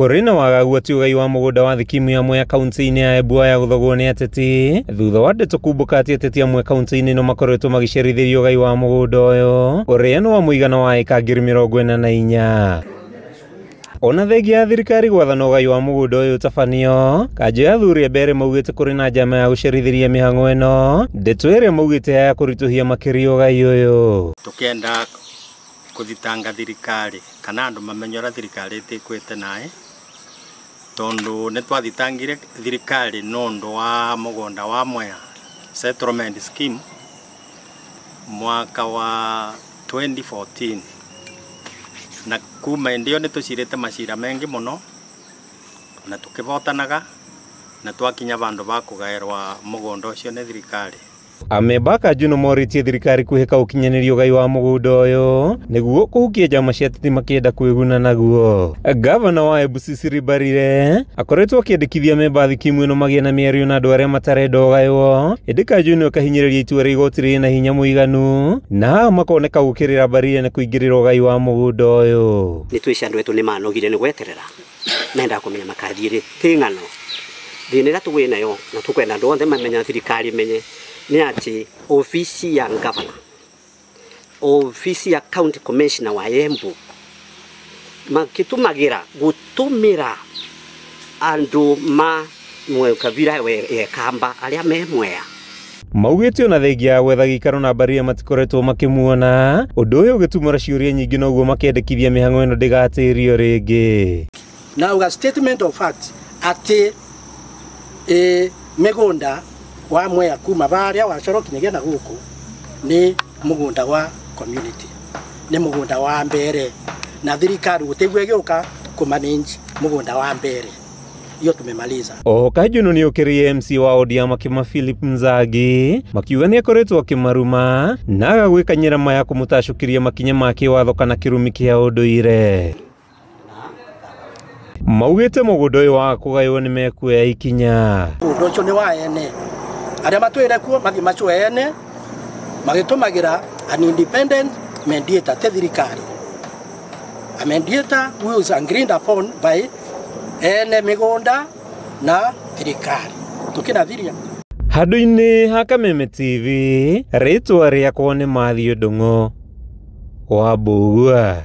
Kũrĩ na wagagu atĩ ũgai wa mũgũnda wa thikimu ya Mwea kaunti-inĩ ya Embu ya gũthogwo nĩ ateti thutha wa ndeto kumbũka atĩ ateti amwe kaunti-inĩ ĩno makoretwo magĩcerithĩrio ũgai wa mũgũnda ũyũ ũrĩa nĩ wa mũigana wa ĩka 44,000. Ona thengia ya thirikari gwathana ũgai wa mũgũnda ũyũ ũtabanio, kanjũ ya athuri a mbere maugĩte kũrĩ na njama ya gũcerithĩria mĩhang'o ĩno, ndeto ĩrĩa maugĩte ya kũritũhia makĩria ũgai ũyũ. Tukienda kuthitanga thirikari kana andu mamenye uria thirikari itikwite nae tondu ni twathitangire thirikari nundu wa mugunda wa Mwea settlement scheme mwaka wa 2014 na kuma ndio ni tucirite macira mengi muno na tukivotanaga na twakinya vandu va kugairwa mugunda ucio ni thirikari. Amemba kanjũ no morĩtie thirikari kwĩhĩka ũkinyanĩria ũgai wa mũgũnda ũyũ nĩguo kũhukia njama cia ateti makĩenda kwĩguna naguo. Gavana wa Embu Cecily Mbarire akoretwo akĩendekithia memba thikimu ĩno magĩe na mĩario na andũ arĩa matarenda ũgaywo, ĩndĩ kanjũ ĩno ĩkahinyĩrĩria itua rĩa igoti rĩna hinya mũiganu na haha makoneka gũkĩrĩra Mbarire na kũingĩrĩra ũgai wa mũgũnda ũyũ. Nĩ twĩci andũ etũ nĩ manogire nĩ gweterera menda kũmenya makathiĩ rĩ ti ng'ano thĩna ĩrĩa tũgwĩ nayo na tũkwenda andũ othe mamenya thirikari menye ni ati ofisi ya governor, ofisi ya county commissioner wa Embu makitumagira gutumira andu ma mwe kabira we kamba aria me Mwea. Maugĩte ona thengia ya gwetha gĩikaro na Mbarire matikoretwo makĩmuona, ũndũ ũyũ ũgĩtumũra ciũria nyingĩ noguo makĩendekithia mĩhang'o ĩno ndĩgatĩrio rĩngĩ. Na uga statement of fact ati mĩgũnda wa Mwea kuma baria wa Coro kinyagia na guku ni mugunda wa community, ni mugunda wa mbere na thirikari gutigwe gĩũka kumanage mugunda wa mbere. Hiyo tumemaliza. Oho kanjũ nĩ ũkĩrĩie MC wa ODM akĩma Philip Nzagi makiuga nĩ akoretwo akĩmaruma na agagwĩkanyĩra maya kũmũtacũkĩria makinya ma kĩwatho kana kĩrumi kĩa ũndũire. Maugĩte mũgũnda ũyũ wa kũgaywo nĩ mekuoya ikinya. Mũgũnda ũcio nĩ wa ene aria matwire kuo mathi macio ene magitumagira an independent mediator te thirikari, a mediator who is agreed upon by ene migunda na thirikari tukinathiria. Handũ-inĩ ha Kameme TV, rĩtwa rĩakwa nĩ Matthew Ndung'u wa Mbũgua.